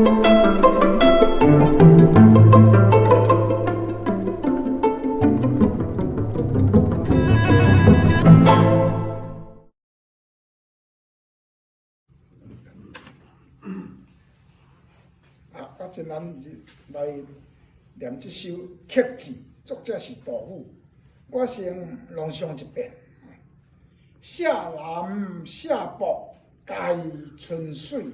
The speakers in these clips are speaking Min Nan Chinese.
啊，我這咱來念這首曲子，作者是杜甫。我先朗誦一遍：舍南舍北皆春水，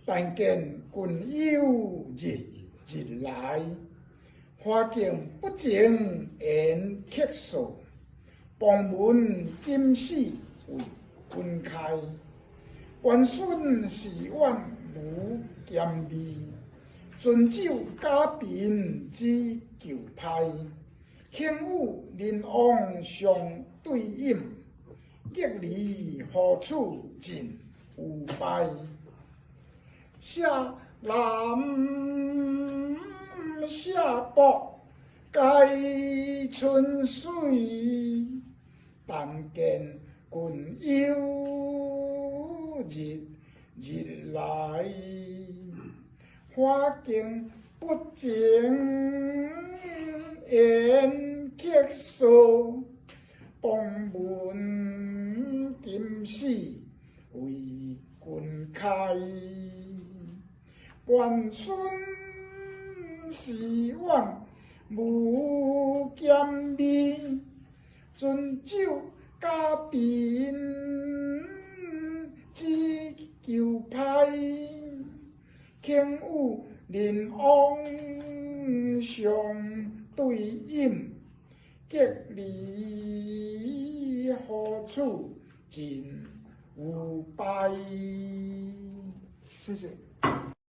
但見君友日日來。花徑不情言客宿，房門今始為君開。玄孫是願無兼味，醞酒嘉賓之舊派。卿與鄰翁相對飲，極離何處盡有敗。舍南舍北皆春水，但見君友日日來。花徑不情言客宿，房門今始為君開。玄孫是願無兼味，醞酒嘉賓之舊派。卿與鄰翁相對飲，極離何處盡有敗。謝謝。